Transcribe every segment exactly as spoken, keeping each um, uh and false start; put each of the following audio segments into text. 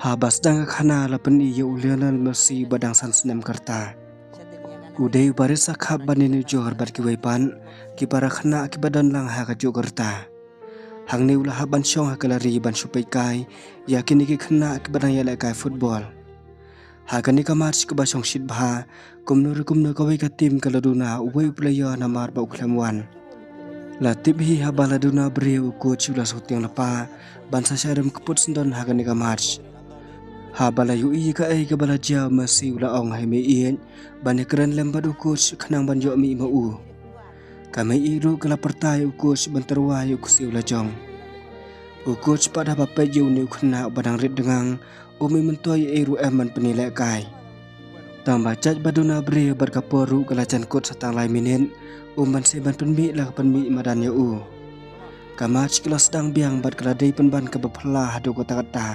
Haba sdang ka khana la pyni ïa u Lionel Messi ba dang san snem ka rta. U dei u ba rit sa khap ban ïanujor bad kiwei pat ki para khynnah kiba don lang ha kajuh ka rta. Hangne u la hap ban shong ha ka lari ban shu peit kai ïa kine ki khynnah kiba dang ïalehkai football. Ha kane ka match kaba shongshit bha, kumno re kumno kawei ka team ka la duna uwei u player namar ba u khlem wan. La tip hi haba la duna briew, u coach u la shu tieng lypa ban sa shah rem kput syndon ha kane ka match. Haba la ïohi ïa kaei kaba la jia, u Messi u la ong ha i meiieit ban ïakren lem bad u coach khnang ban ïoh mih ma u. Ka meiieit ruh ka la pyrta ïa u coach ban tyrwa ïa u ksiew la jong. U coach pat haba peit ïa une u khynnah ba dang rit dngang, um i myntoi ei ruh em ban pynïalehkai. Tang ba jait ba duna briew bad ka por ruh ka la jan kut sa tang lai minit, um ban shem ban pynmih la ka pynmih madan ïa u. Ka match ka la sdang biang bad ka la dei pynban kaba phylla haduh katta katta.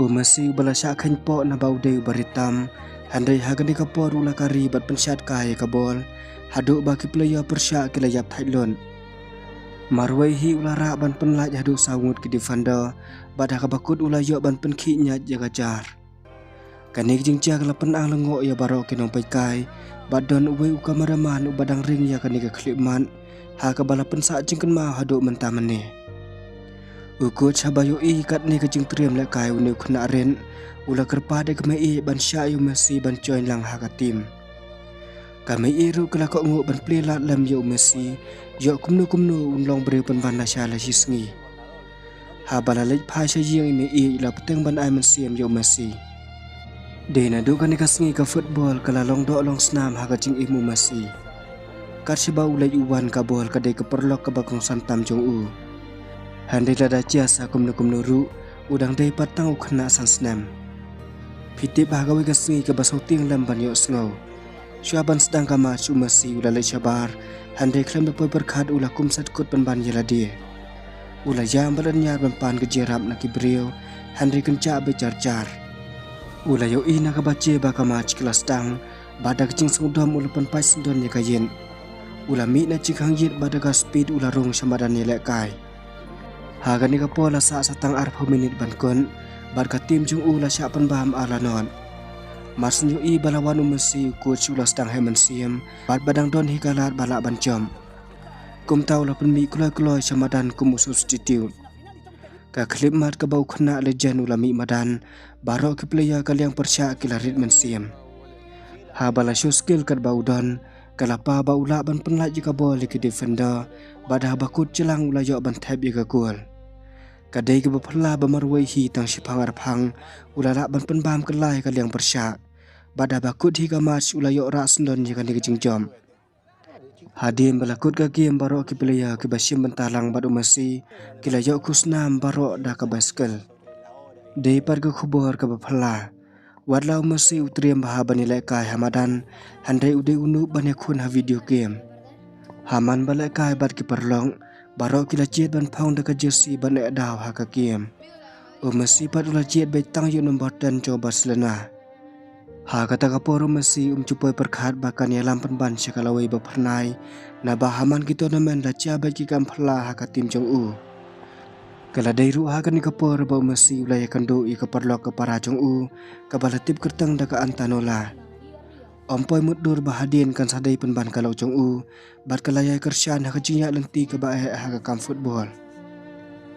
U Messi uba la shah kheiñ poh naba u dei uba rit tam, hynrei ha kane ka por u la kari bad pynshad kai ïa ka bol haduh ba ki player pyrshah ki la ïap thait lut. Marwei hi u la rah ban pynlait haduh saw ngut ki defender, bad ha kaba kut u la ïoh ban pynkhih ñiat ïa ka jar. Kane ka jingjia ka la pynang lyngngoh ïa baroh ki nongpeitkai, bad don uwei u kameraman uba dang ring ïa kane ka khyllipmat ha kaba la pynsah jingkynmaw haduh mynta mynne. U coach haba ïohi katne ka jingtriem lehkai une u khynnah rit, u la kyrpad ïa ka meiieit ban shah ïa u Messi ban join lang ha ka team. Ka meiieit ruh ka la kohnguh ban plie lad lem ïa u Messi, ïoh kumno kumno un long briew pynban lashai la shisngi. Haba la leit phai sha ïing, i meiieit la bteng ban ai mynsiem ïa u Messi. Dei naduh kane ka sngi ka football ka la long doh long snam ha ka jingim u Messi. Kat shaba u leit u wan, ka bol ka dei ka paralok kaba kongsan tam jong u. Hynrei lada jia sa kumno kumno ruh, u dang dei pat tang u khynnah san snem. Phi tip, ha kawei ka sngi kaba sngewtieng lem ban ïohsngew, shuwa ban sdang ka match u Messi u la leit shabar, hynrei khlem da poi pyrkhat u la kum set kut pynban ïa lade. U la ïam bad lynñiar ban pan ka jingïarap na ki briew, hynrei kynjah beit jar jar. U la ïohi na kaba jia ba ka match ka la sdang, bad da ka jingsngewdom u la pynpait syndon ïa ka ïit. U la mih na jingkhang ïit bad da ka speed u la rung sha madan ïalehkai. Ha kane ka por la sah sa tang arphew minit ban kut, bad ka team jong u la shah pynbam ar la not. Mar shu ïohi ba la wan u Messi, u coach u la sdang heh mynsiem bad ba dang don hi ka lad ba lah ban jop. Kumta u la pynmih kloi kloi sha madan kum u substitute. Ka khyllipmat kaba u khynnah legend u la mih madan, baroh ki player ka liang pyrshah ki la rit mynsiem. Haba la show skill katba u don, ka la pah ba u lah ban pynlait ïa ka bol ïa ki defender, bad haba kut jlang u la ïoh ban thep ïa ka goal. Ka dei kaba phylla ba marwei hi tang shiphang arphang u la lah ban pynbam kylla ïa ka liang pyrshah. Bad haba kut hi ka match u la ïoh rah syndon ïa kane ka jingjop. Hadien ba la kut ka game, baroh ki player kiba shim bynta lang bad u Messi ki la ïoh khusnam baroh da ka bicycle. Dei pat ka khubor kaba phylla. Wat la u Messi u triem bha ban ïalehkai ha madan, hynrei u dei u noob ban ïakhun ha video game. Ha man ba lehkai bad ki paralok, baroh ki la jied ban phong da ka jersey ban eh daw ha ka game. U Messi pat u la jied beit tang ïa u nombor ten jong Barcelona. Ha kata ka por u Messi um ju poi pyrkhat ba kan ïalam pynban sha ka lawei ba phyrnai, naba ha man ki tournament la jia beit ki kam phylla ha ka team jong u. Ka la dei ruh ha kane ka por ba u Messi u la ïakynduh ïa ka paralok ka para jong u, kaba la tip kyrteng da ka Antanola. Ym poi mutdur ba hadien kan sa dei pynban ka lok jong u, bad ka la ïai kyrshan ha ka jingïaid lynti kaba eh ha ka kam football.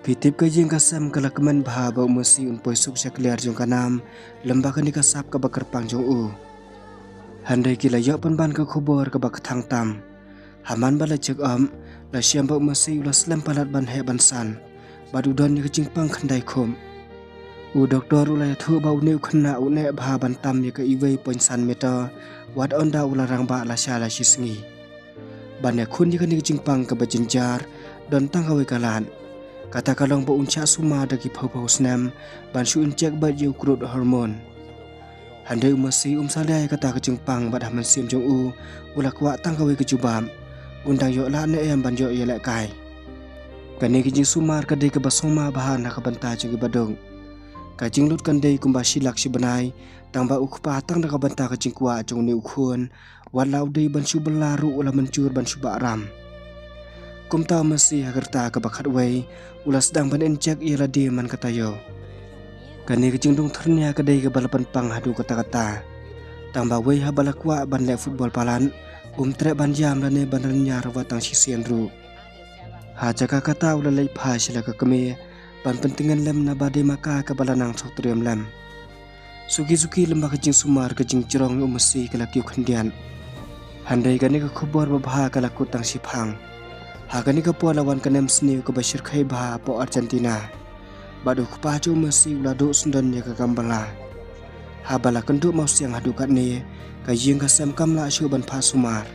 Phi tip, ka ïing ka sem ka la kmen bha ba u Messi un poi suk sha kliar jong ka nam, lem bad kane ka sap kaba kyrpang jong u. Hynrei ki la ïoh pynban ka khubor kaba kthang tam. Ha man ba la check up, la shem ba u Messi u la slem palat ban heh ban san, bad u don ïa ka jingpang khyndai khup. U doktor u la ïathuh ba une u khynnah un eh bha ban tam ïa ka uwei point san meter, wat ynda u la rangbah lashai la shisngi. Ban ïakhun ïa kane ka jingpang kaba jynjar, don tang kawei ka lad. Kata ka long ba un shah sumar da ki phew phew snem ban shu inject bad ïa u crude hormone. Hynrei u Messi um salia ïa kata ka jingpang bad ha mynsiem jong u, u la kwah tang kawei ka jubab. Un dang ïoh lad ne em ban ïoh ïalehkai. Kane ka jingsumar ka dei kaba sngewma bha na ka bynta jong ki baduk. Ka jinglut kan dei kumba shi lak shi bnai, tang ba u kpa tang da ka bynta ka jingkwah jong une u khun, wat la u dei ban shu bylla ruh u la mynjur ban shu bah ram. Kumta u Messi ha ka rta kaba khatwei, u la sdang ban inject ïa lade man ka taïew. Kane ka jingdung thyrnia ka dei kaba la pynpang haduh katta katta. Tang ba wei haba la kwah ban leh football palat, um treh ban ïam lane ban rynïar wat tang shisien ruh. Ha jaka kata u la leit phai sha la ka kmie ban pyntngen lem naba dei ma ka kaba la nang sngewtriem lem. Suki suki lem bad ka jingsumar ka jingjrong ïa u Messi ka la kiew khyndiat. Hynrei kane ka khubor babha ka la kut tang shiphang. Ha kane ka por la wan ka nemsniew kaba shyrkhei bha hapoh Argentina. Bad u kpa jong u Messi u la duh syndon ïa ka kam bala. Haba la kynduh mawsiang haduh katne, ka ïing ka sem kam lah shuh ban phah sumar.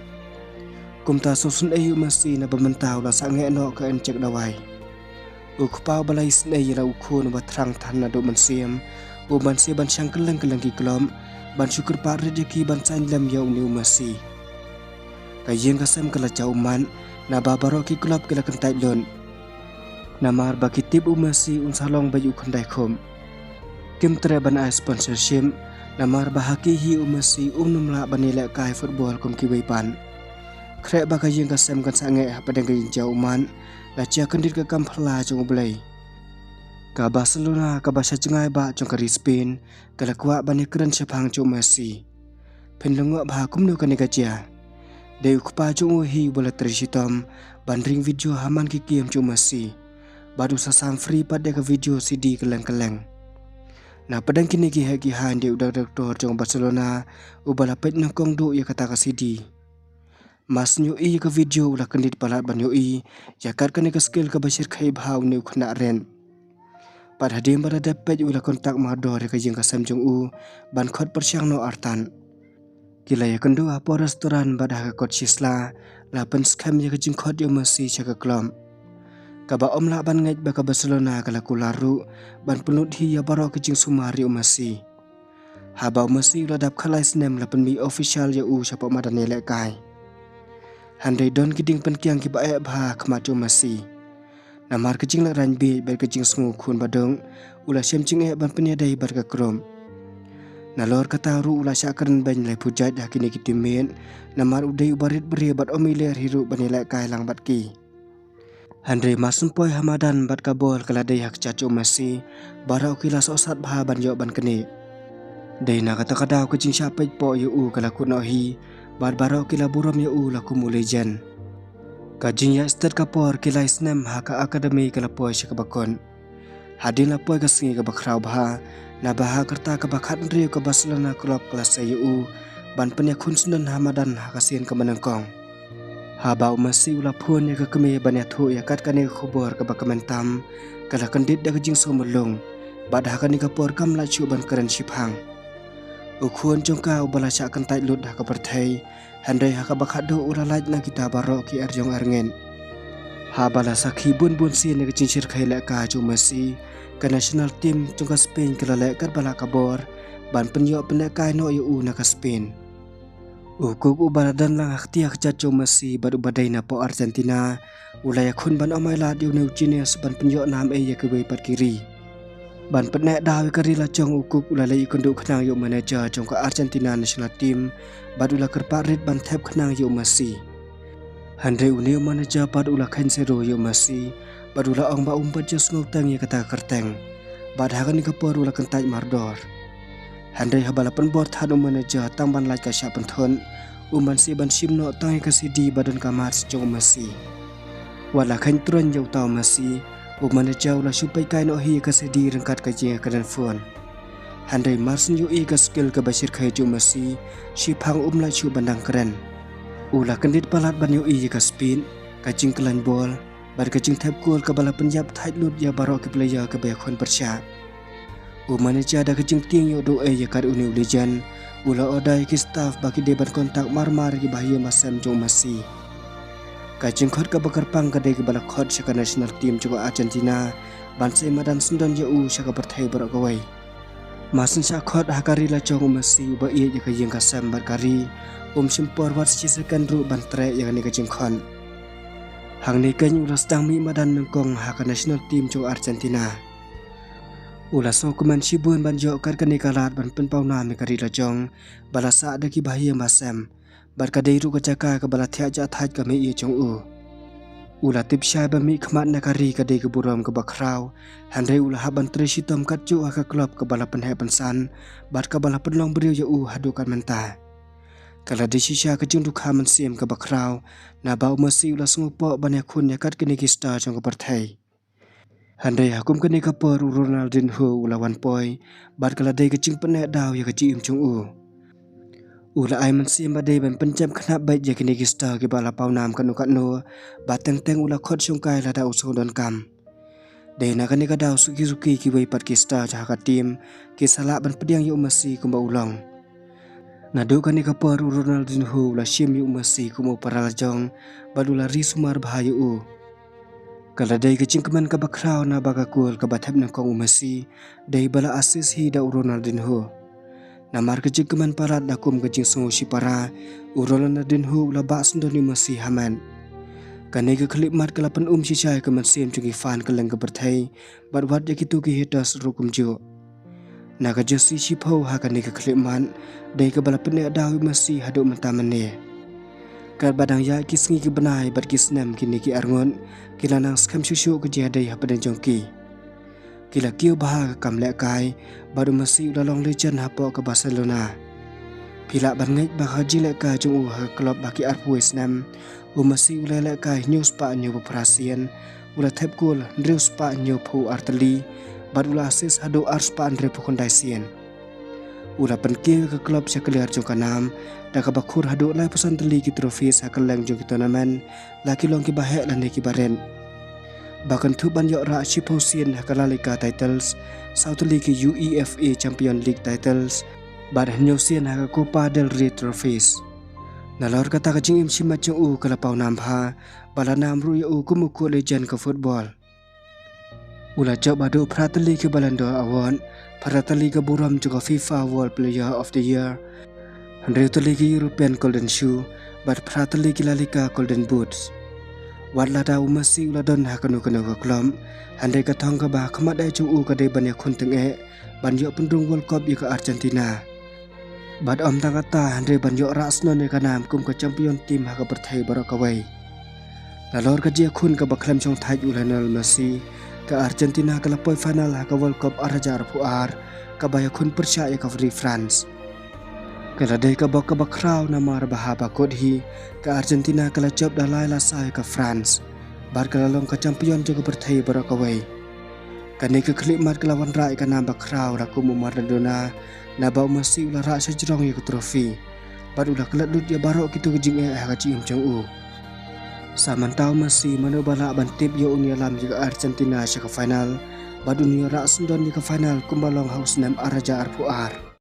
Kumta sngewsynei ïa u Messi naba mynta u la sah ngeh noh ka injek dawai. U kpa uba la isynei ïa la u khun uba thrang than naduh mynsiem, u ban sa ban shang kylleng kylleng ki klop ban shu kyrpad rit ïa ki ban saiñ lem ïa une u Messi. Ka ïing ka sem ka la jaw ummat naba baroh ki klop ki la kyntait lut. Namar ba ki tip u Messi un sa long beit u khyndai khum. Kim treh ban ai sponsorship namar ba ha ki hi u Messi um nym lah ban ïalehkai football kum kiwei pat. Khreh ba ka ïing ka sem kan sah ngeh hapdeng ka jingjaw ummat, la jia kyndit ka kam phylla jong U Blei. Ka Barcelona kaba sha jngai bah jong ka ri Spain ka la kwah ban ïakren shaphang jong u Messi. Phin lyngngoh bha kumno kane ka jia. Dei u kpa jong u hi uba la trei shitom ban ring video ha man ki kiem jong u Messi. Bad u sa sam free pat da ka video C D kylleng kylleng. Na pdeng kine ki heh ki haiñ dei u director jong Barcelona uba la peit nyngkong duh ïa kata ka C D. Mar syn ïohi ïa ka video u la kyndit palat ban ïohi ïa kat kane ka skill kaba shyrkhei bha une u khynnah rit. Bad hadien ba la dep peit u la kontak mardor ïa ka ïing ka sem jong u ban khot pyrshang noh artat. Ki la ïakynduh hapoh restaurant bad ha ka kot shisla la pynskhem ïa ka jingkhot ïa u Messi sha ka klop. Kaba ym lah ban ngeit ba ka Barcelona ka la kular ruh ban pynlut hi ïa baroh ka jingsumar ïa u Messi. Haba u Messi u la dap khatlai snem la pynmih official ïa u shapoh madan ïalehkai. Hynrei don ki ding pynkiang kiba eh bha ha khmat jong u Messi. Namar ka jinglehrain bieit bad ka jingsngew khun baduk, u la shem jingeh ban pynïadei bad ka group. Nalor kata ruh u la shah kren beiñ laiphew jait ha kine ki teammate, namar u dei uba rit briew bad ym iler hi ruh ban ïalehkai lang bad ki. Hynrei mar syn poi ha madan bad ka bol ka la dei ha kjat jong u Messi, baroh ki la sohsat bha ban ïoh ban knieh. Dei na kata ka daw ka jingshah peit poh ïa u ka la kut noh hi, bad baroh ki la burom ïa u la kum u legend. Ka jingïaid stet ka por ki lai snem ha ka academy ka la poi sha kaba kut. Hadien la poi ka sngi kaba khraw bha, naba ha ka rta kaba khathynriew ka Barcelona club ka la sei ïa u ban pynïakhun syndon ha madan ha ka sien kaba nyngkong. Haba u Messi u la phone ïa ka kmie ban ïathuh ïa kat kane ka khubor kaba kmen tam, ka la kyndit da ka jingsngewlung. Bad ha kane ka por kam lah shuh ban kren shiphang. U khun jong ka uba la shah kyntait lut ha ka pyrthei, hynrei ha kaba khatduh u la lait na kita baroh ki erjong erngit. Haba la sakhi bun bun sien ïa ka jingshyrkhei lehkai jong u Messi, ka national team jong ka Spain ka la leh katba lah ka bor ban pynïoh pynlehkai noh ïa u na ka Spain. U Cook uba la don lang ha kti ha kjat jong u Messi bad uba dei na poh Argentina, u la ïakhun ban ym ailad ïa une u genius ban pynïoh nam ei ïa kiwei pat ki ri. Ban pyneh daw ïa ka ri la jong, u Cook u la leit ïakynduh khnang ïa u manager jong ka Argentina national team bad u la kyrpad rit ban thep khnang ïa u Messi. Hynrei une u manager pat u la kheiñ sero ïa u Messi bad u la ong ba um pat ju sngewteng ïa kata ka kyrteng. Bad ha kane ka por u la kyntait mardor. Hynrei haba la pynbor than u manager tang ban lait ka shah pynthut, u Messi ban shim noh tang ïa ka C D ba don ka match jong u Messi. Wat la kheiñ troiñ ïa uta u Messi, u manager u la shu peit kai noh hi ïa ka C D ryngkat ka jingkren phone. Hynrei mar syn ïohi ka skill kaba shyrkhei jong u Messi, shiphang um lah shuh ban dang kren. U la kyndit palat ban ïohi ïa ka speed, ka jingkhlaiñ bol, bad ka jingthep goal kaba la pynïap thait lut ïa baroh ki player kiba ïakhun pyrshah. U manager da ka jingtieng ïoh duh ei ïa kat une u legend, u la order ïa ki staff ba ki dei ban contact mar mar ïa ki bahaïing bahasem jong u Messi. Ka jingkhot kaba kyrpang ka dei kaba la khot sha ka national team jong ka Argentina ban sei madan syndon ïa u sha ka pyrthei baroh kawei. Mar syn shah khot ha ka ri la jong u Messi uba ïeit ïa ka ïing ka sem bad ka ri, um shim por wat shi second ruh ban treh ïa kane ka jingkhot. Hangne keiñ u la sdang mih madan nyngkong ha ka national team jong Argentina. U la sngewkmen shibun ban ïoh kat kane ka lad ban pynpaw nam ïa ka ri la jong ba la sah da ki bahaïing bahasem, bad ka dei ruh ka jaka kaba la thiah jah thait ka mei jong u. U la tip shai ba mih khmat na ka ri ka dei ka burom kaba khraw, hynrei u la hap ban trei shitom katjuh ha ka klub kaba la pynheh pynsan bad kaba la pynlong briew ïa u haduh kat mynta. Ka la dei shisha ka jingdukha mynsiem kaba khraw naba u Messi u la sngewpoh ban ïakhun ïa kat kine ki star jong ka pyrthei. Hynrei ha kum kane ka por u Ronaldinho u la wan poi bad ka la dei ka jingpyneh daw ïa ka jingim jong u. U la ai mynsiem ba dei ban pynjam khnap beit ïa kine ki star kiba la pawnam katno katno, ba teng teng u la khot shongkai lada u sngewdonkam. Dei na kane ka daw suki suki kiwei pat ki star jong ka team ki sa lah ban pdiang ïa u Messi kumba u long. Naduh kane ka por u Ronaldinho u la shim ïa u Messi kum u para lajong bad u la ri sumar bha ïa u. Ka la dei ka jingkmen kaba khraw naba ka kol kaba thep nyngkong u Messi dei ba la assist hi da u Ronaldinho. Namar ka jingkmen palat da kum ka jingsngew shipara, u Ronaldinho u la bah syndon ïa u Messi ha met. Kane ka khyllipmat ka la pynum shisha ïa ka mynsiem jong ki fan kylleng ka pyrthei bad wat ïa kito ki haters ruh kumjuh. Na ka jersey shiphew ha kane ka khyllipmat dei kaba la pyneh daw ïa u Messi haduh mynta mynne. Katba dang ïaid ki sngi ki bnai bad ki snem kine ki arngut ki la nang skhem shuh shuh ka jingïadei hapdeng jong ki. Ki la kiew bha ka kam lehkai bad u Messi u la long legend hapoh ka Barcelona. Phi lah ban ngeit ba ka jinglehkai jong u ha ka klub ba ki arphew wei snem, u Messi u la lehkai hynñiew spah hynñiewphew phra sien, u la thep kol hynriew spah hynñiewphew ar tylli bad u la assist haduh ar spah hynriewphew khyndai sien. U la pynkiew ïa ka klub sha ka liar jong ka nam da kaba khur haduh laiphew san tylli ki trophies ha kylleng jong ki tournament, la ki long kiba heh lane kiba rit. Ba kynthup ban ïoh rah shiphew sien ha ka La Liga titles, saw tylli ki UEFA Champions League titles bad hynñiew sien ha ka Copa del Rey trophies. Nalor kata ka jingim shimet jong u ka la pawnam bha ba la nam ruh ïa u kum u kut legend ka football. U la jop haduh phra tylli ki Ballon d'Or Award, phra tylli ka burom jong ka FIFA World Player of the Year, hynriew tylli ki European Golden Shoe bad phra tylli ki La Liga Golden Boots. Wat lada u Messi u la don ha kano kano ka klub, hynrei ka thong kaba ha khmat eh jong u ka dei ban ïakhun tyngeh ban ïoh pynrung World Cup ïa ka Argentina. Bad ym tang kata, hynrei ban ïoh rah syndon ïa ka nam kum ka champion team ha ka pyrthei baroh kawei. Nalor ka jingïakhun kaba khlem shongthait u Lionel Messi, ka Argentina ka la poi final ha ka World Cup ar hajar arphew ar, kaba ïakhun pyrshah ïa ka ri France. Ka la dei ka bok kaba khraw namar ba haba kut hi, ka Argentina ka la jop da lai la saw ïa ka France bad ka la long ka champion jong ka pyrthei baroh kawei. Kane ka khyllipmat ka la wanrah ïa ka nam ba khraw la kum u Maradona, naba u Messi u la rah shajrong ïa ka trophy bad u la klet lut ïa baroh kito ki jingeh ha ka jingim jong u. Sa mynta u Messi mano ba lah ban tip ïa un ïalam ïa ka Argentina sha ka final bad un ïarah syndon ïa ka final kumba long ha u snem ar hajar arphew ar.